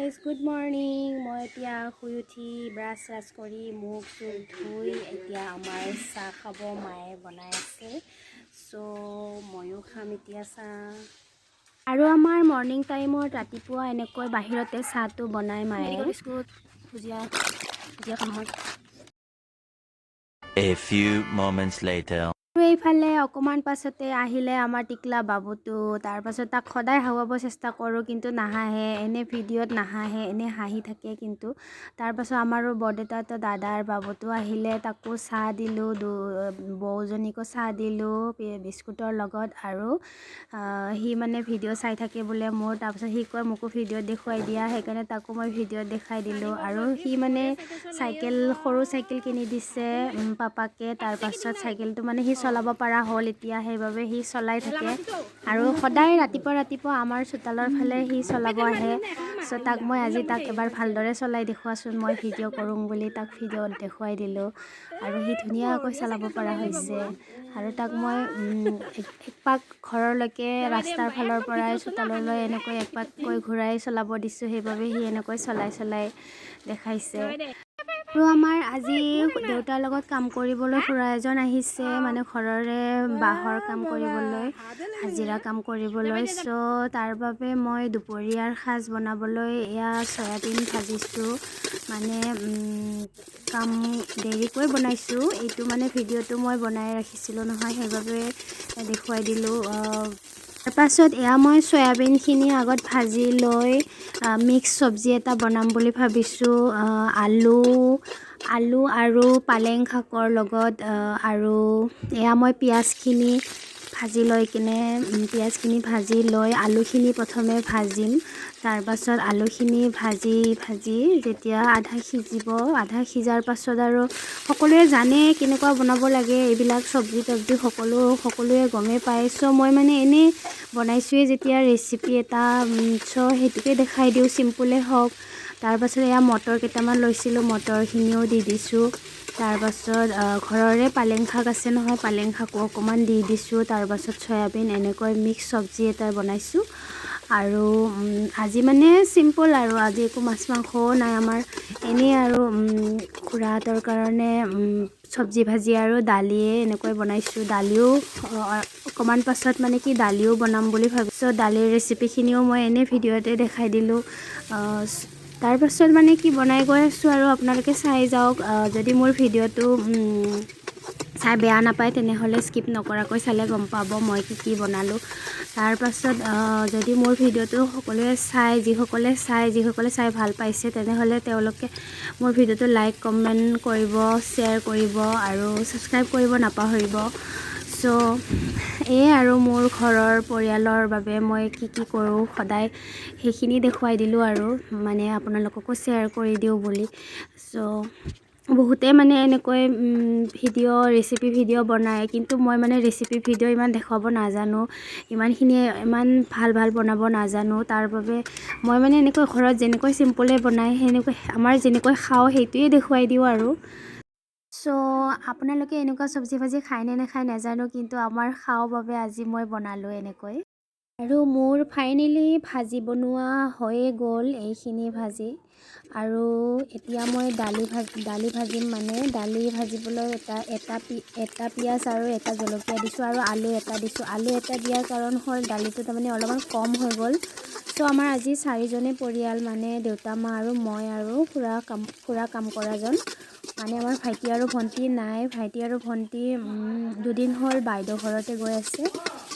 Guys, good morning. মই এতিয়া শুই উঠি ব্ৰাছ চাছ কৰি মুখ চুখ ধুই এতিয়া আমাৰ চাহ খাব মায়ে বনাই আছে। চ' ময়ো খাম এতিয়া চাহ। আৰু আমাৰ মৰ্ণিং টাইমত ৰাতিপুৱা এনেকৈ বাহিৰতে চাহটো বনাই মায়ে। বিস্কুট, ভুজিয়া ভুজিয়া খাম মই। A few moments later. আৰু এইফালে অকণমান পাছতে আহিলে আমাৰ টিকলা বাবুটো। তাৰপাছত তাক সদায় হহুৱাব চেষ্টা কৰোঁ, কিন্তু নাহাঁহে। এনে ভিডিঅ'ত নাহাঁহে, এনে হাঁহি থাকে কিন্তু। তাৰপাছত আমাৰো বৰদেউতাহঁতৰ দাদাৰ বাবুটো আহিলে, তাকো চাহ দিলোঁ, বৌজনীকো চাহ দিলোঁ বিস্কুটৰ লগত। আৰু সি মানে ভিডিঅ' চাই থাকে বোলে মোৰ। তাৰপাছত সি কয়, মোকো ভিডিঅ'ত দেখুৱাই দিয়া, সেইকাৰণে তাকো মই ভিডিঅ'ত দেখাই দিলোঁ। আৰু সি মানে চাইকেল, সৰু চাইকেল কিনি দিছে পাপাকে। তাৰপাছত চাইকেলটো মানে সি চলাব পৰা হ'ল এতিয়া, সেইবাবে সি চলাই থাকে। আৰু সদায় ৰাতিপুৱা ৰাতিপুৱা আমাৰ চোতালৰ ফালে সি চলাব আহে। চ' তাক মই আজি তাক এবাৰ ভালদৰে চলাই দেখুৱাচোন, মই ভিডিঅ' কৰোঁ বুলি তাক ভিডিঅ'ত দেখুৱাই দিলোঁ। আৰু সি ধুনীয়াকৈ চলাব পৰা হৈছে। আৰু তাক মই একপাক ঘৰলৈকে ৰাস্তাৰ ফালৰ পৰাই চোতাললৈ এনেকৈ একপাককৈ ঘূৰাই চলাব দিছোঁ, সেইবাবে সি এনেকৈ চলাই চলাই দেখাইছে। আৰু আমাৰ আজি দেউতাৰ লগত কাম কৰিবলৈ খুৰা এজন আহিছে, মানে ঘৰৰে বাঁহৰ কাম কৰিবলৈ, হাজিৰা কাম কৰিবলৈ। চ' তাৰ বাবে মই দুপৰীয়াৰ সাজ বনাবলৈ এয়া চয়াবিন ভাজিছোঁ। মানে কাম দেৰিকৈ বনাইছোঁ, এইটো মানে ভিডিঅ'টো মই বনাই ৰাখিছিলোঁ নহয়, সেইবাবে দেখুৱাই দিলোঁ। তাৰপাছত এয়া মই চয়াবিনখিনি আগত ভাজি লৈ মিক্স চব্জি এটা বনাম বুলি ভাবিছোঁ। আলু আৰু পালেং শাকৰ লগত। আৰু এয়া মই পিঁয়াজখিনি ভাজি লৈ কিনে, পিঁয়াজখিনি ভাজি লৈ আলুখিনি প্ৰথমে ভাজিম। তাৰপাছত আলুখিনি ভাজি ভাজি যেতিয়া আধা সিজিব, আধা সিজাৰ পাছত, আৰু সকলোৱে জানে কেনেকুৱা বনাব লাগে এইবিলাক চব্জি তব্জি, সকলোৱে গমেই পায়। চ' মই মানে এনেই বনাইছোঁৱেই যেতিয়া ৰেচিপি এটা, চ' সেইটোকে দেখাই দিওঁ, চিম্পুলেই হওক। তাৰপাছত এয়া মটৰ কেইটামান লৈছিলোঁ, মটৰখিনিও দি দিছোঁ। তাৰপাছত ঘৰৰে পালেং শাক আছে নহয়, পালেং শাকো অকণমান দি দিছোঁ। তাৰপাছত চয়াবিন, এনেকৈ মিক্স চব্জি এটা বনাইছোঁ। আৰু আজি মানে চিম্পল আৰু আজি একো মাছ মাংসও নাই আমাৰ, এনেই আৰু খুৰাহঁতৰ কাৰণে চব্জি ভাজি আৰু দালিয়ে এনেকৈ বনাইছোঁ। দালিও অকণমান পাছত মানে কি দালিও বনাম বুলি ভাবিছোঁ। দালিৰ ৰেচিপিখিনিও মই এনেই ভিডিঅ'তে দেখাই দিলোঁ। তাৰপাছত মানে কি বনাই গৈ আছোঁ আৰু আপোনালোকে চাই যাওক। যদি মোৰ ভিডিঅ'টো চাই বেয়া নাপায়, তেনেহ'লে স্কিপ নকৰাকৈ চালে গম পাব মই কি কি বনালোঁ। তাৰপাছত যদি মোৰ ভিডিঅ'টো সকলোৱে চাই, যিসকলে চাই ভাল পাইছে, তেনেহ'লে তেওঁলোকে মোৰ ভিডিঅ'টো লাইক, কমেণ্ট কৰিব, শ্বেয়াৰ কৰিব আৰু ছাবস্ক্ৰাইব কৰিব নাপাহৰিব। চ' এয়ে আৰু মোৰ ঘৰৰ পৰিয়ালৰ বাবে মই কি কি কৰোঁ সদায়, সেইখিনি দেখুৱাই দিলোঁ আৰু মানে আপোনালোককো শ্বেয়াৰ কৰি দিওঁ বুলি। চ' বহুতে মানে এনেকৈ ভিডিঅ', ৰেচিপি ভিডিঅ' বনায়, কিন্তু মই মানে ৰেচিপি ভিডিঅ' ইমান দেখুৱাব নাজানো, ইমানখিনি ইমান ভাল ভাল বনাব নাজানো। তাৰ বাবে মই মানে এনেকৈ ঘৰত যেনেকৈ চিম্পলে বনায়, সেনেকৈ আমাৰ যেনেকৈ খাওঁ, সেইটোৱে দেখুৱাই দিওঁ আৰু। চ' আপোনালোকে এনেকুৱা চব্জি ভাজি খায় নে নাখায় নাজানো, কিন্তু আমাৰ খাওঁ বাবে আজি মই বনালোঁ এনেকৈ। আৰু মোৰ ফাইনেলি ভাজি বনোৱা হৈয়ে গ'ল এইখিনি ভাজি। আৰু এতিয়া মই দালি ভাজিম। মানে দালি ভাজিবলৈ এটা পিঁয়াজ আৰু এটা জলকীয়া দিছোঁ আৰু আলু এটা দিছোঁ। আলু এটা দিয়াৰ কাৰণ হ'ল দালিটো তাৰমানে অলপমান কম হৈ গ'ল। চ' আমাৰ আজি চাৰিজনে পৰিয়াল, মানে দেউতা, মা আৰু মই আৰু খুৰা কাম কৰাজন। মানে আমাৰ ভাইটি আৰু ভণ্টি নাই। ভাইটি আৰু ভণ্টি 2 দিন হ'ল বাইদেউ ঘৰতে গৈ আছে।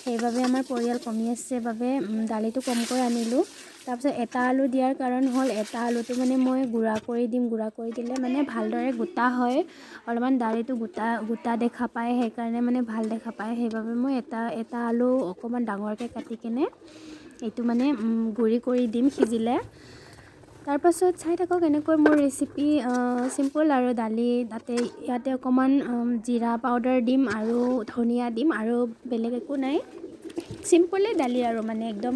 সেইবাবে আমাৰ পৰিয়াল কমি আছে বাবে দালিটো কমকৈ আনিলোঁ। তাৰপিছত এটা আলু দিয়াৰ কাৰণ হ'ল এটা আলুটো মানে মই গুড়া কৰি দিম। গুড়া কৰি দিলে মানে ভালদৰে গোটা হয় অলপমান, দালিটো গোটা গোটা দেখা পায়, সেইকাৰণে মানে ভাল দেখা পায়। সেইবাবে মই এটা এটা আলু অকণমান ডাঙৰকৈ কাটি কেনে এইটো মানে গুড়ি কৰি দিম সিজিলে। তাৰপাছত চাই থাকক এনেকৈ মোৰ ৰেচিপি, চিম্পল আৰু দালি। তাতে ইয়াতে অকণমান জিৰা পাউডাৰ দিম আৰু ধনিয়া দিম আৰু বেলেগ একো নাই। চিম্পলেই দালি আৰু মানে একদম।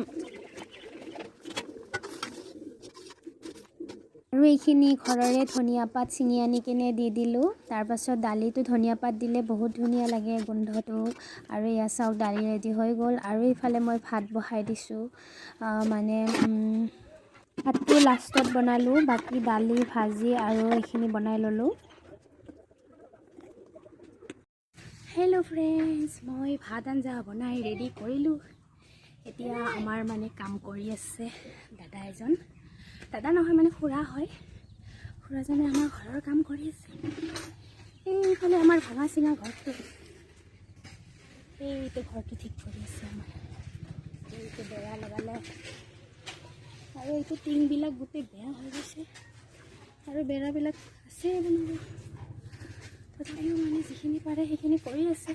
আৰু এইখিনি ঘৰৰে ধনিয়া পাত ছিঙি আনি কিনে দি দিলোঁ। তাৰপাছত দালিটো ধনিয়া পাত দিলে বহুত ধুনীয়া লাগে গোন্ধটো। আৰু এয়া চাওক, দালি ৰেডি হৈ গ'ল। আৰু ইফালে মই ভাত বহাই দিছোঁ। মানে ভাতটো লাষ্টত বনালোঁ, বাকী দালি, ভাজি আৰু এইখিনি বনাই ল'লোঁ। হেল্ল' ফ্ৰেণ্ডছ, মই ভাত আঞ্জা বনাই ৰেডি কৰিলোঁ। এতিয়া আমাৰ মানে কাম কৰি আছে দাদা এজন, দাদা নহয় মানে খুৰা হয়। খুৰাজনে আমাৰ ঘৰৰ কাম কৰি আছে। এইফালে আমাৰ ভঙা চিঙা ঘৰটো, এইটো ঘৰটো ঠিক কৰি আছে আমাৰ। এইটো বেৰা লগালে আৰু এইটো টিংবিলাক গোটেই বেয়া হৈ গৈছে আৰু বেৰাবিলাক আছে বনাব, তথাপিও মানে যিখিনি পাৰে সেইখিনি কৰি আছে।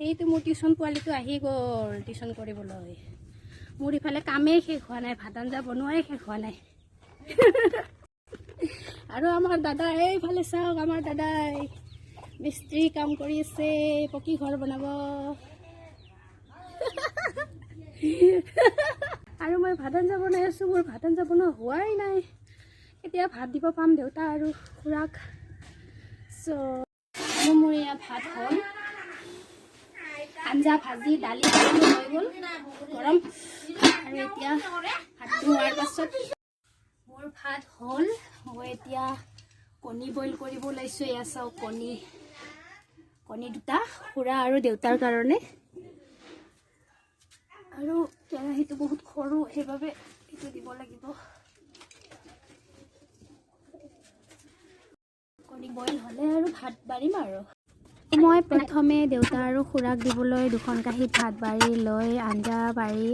এইটো মোৰ টিউশ্যন পোৱালিটো আহি গ'ল টিউশ্যন কৰিবলৈ। মোৰ ইফালে কামেই শেষ হোৱা নাই, ভাত আঞ্জা বনোৱাই শেষ হোৱা নাই। আৰু আমাৰ দাদা এইফালে চাওক, আমাৰ দাদাই মিস্ত্ৰী কাম কৰি আছে, পকী ঘৰ বনাব। আৰু মই ভাত আঞ্জা বনাই আছোঁ। মোৰ ভাত আঞ্জা বনোৱা হোৱাই নাই। এতিয়া ভাত দিব পাম দেউতা আৰু খুৰাক। চ' মোৰ এয়া ভাত হ'ল, আঞ্জা, ভাজি, দালি সকলো হৈ গ'ল গৰম। আৰু এতিয়া ভাতটো হোৱাৰ পাছত, মোৰ ভাত হ'ল, মই এতিয়া কণী বইল কৰিব ওলাইছোঁ। এয়া চাওক, কণী, কণী দুটা খুৰা আৰু দেউতাৰ কাৰণে। আৰু কেৰাহীটো বহুত সৰু, সেইবাবে এইটো দিব লাগিব। কণী বইল হ'লে আৰু ভাত বাঢ়িম। আৰু মই প্ৰথমে দেউতা আৰু খুৰাক দিবলৈ দুখন কাঁহীত ভাত বাঢ়ি লৈ, আঞ্জা বাঢ়ি,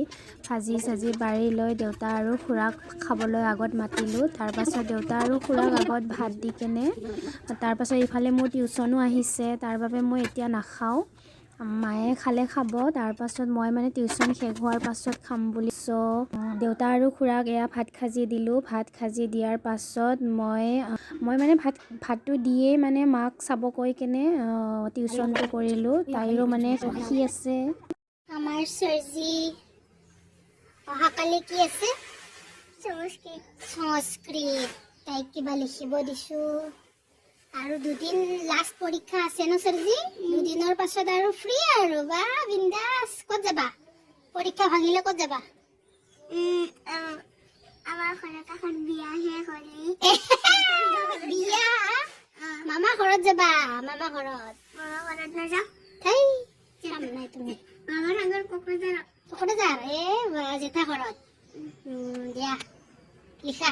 ভাজি চাজি বাঢ়ি লৈ দেউতা আৰু খুৰাক খাবলৈ আগত মাতিলোঁ। তাৰপাছত দেউতা আৰু খুৰাক আগত ভাত দি কেনে তাৰপাছত ইফালে মোৰ টিউশ্যনো আহিছে, তাৰ বাবে মই এতিয়া নাখাওঁ। মায়ে খালে খাব, তাৰপাছত মই মানে টিউশ্যন শেষ হোৱাৰ পাছত খাম বুলি। চ' দেউতা আৰু খুৰাক এয়া ভাত খাজি দিলোঁ। ভাত খাজি দিয়াৰ পাছত মই মানে ভাতটো দিয়েই মানে মাক চাব কৈ কেনে টিউশ্যনটো কৰিলোঁ। তাইৰো মানে ৰখি আছে। আমাৰ চৰ্জি, অহাকালি কি আছে? সংস্কৃত। সংস্কৃত। তাইক কিবা লিখিব দিছো। আৰু 2 দিন লাষ্ট পৰীক্ষা আছে ন চৰ্জি? 2 দিনৰ পাছত আৰু ফ্ৰী আৰু বা বিন্দাছ। ক'ত যাবা? পৰীক্ষা ভাঙিলে ক'ত যাবা? আমাৰ ঘৰৰ কাষত বিয়া শেষ হ'লে। বিয়া? মামা ঘৰত যাবা, মামা ঘৰত। মামা ঘৰত নাযাওঁ। থাই, কাম নাই তুমি। মামাৰ সাগৰ কোকৰাঝাৰত। কোকৰাঝাৰ, এ বা, জেঠা ঘৰত। দিয়া, লিখা।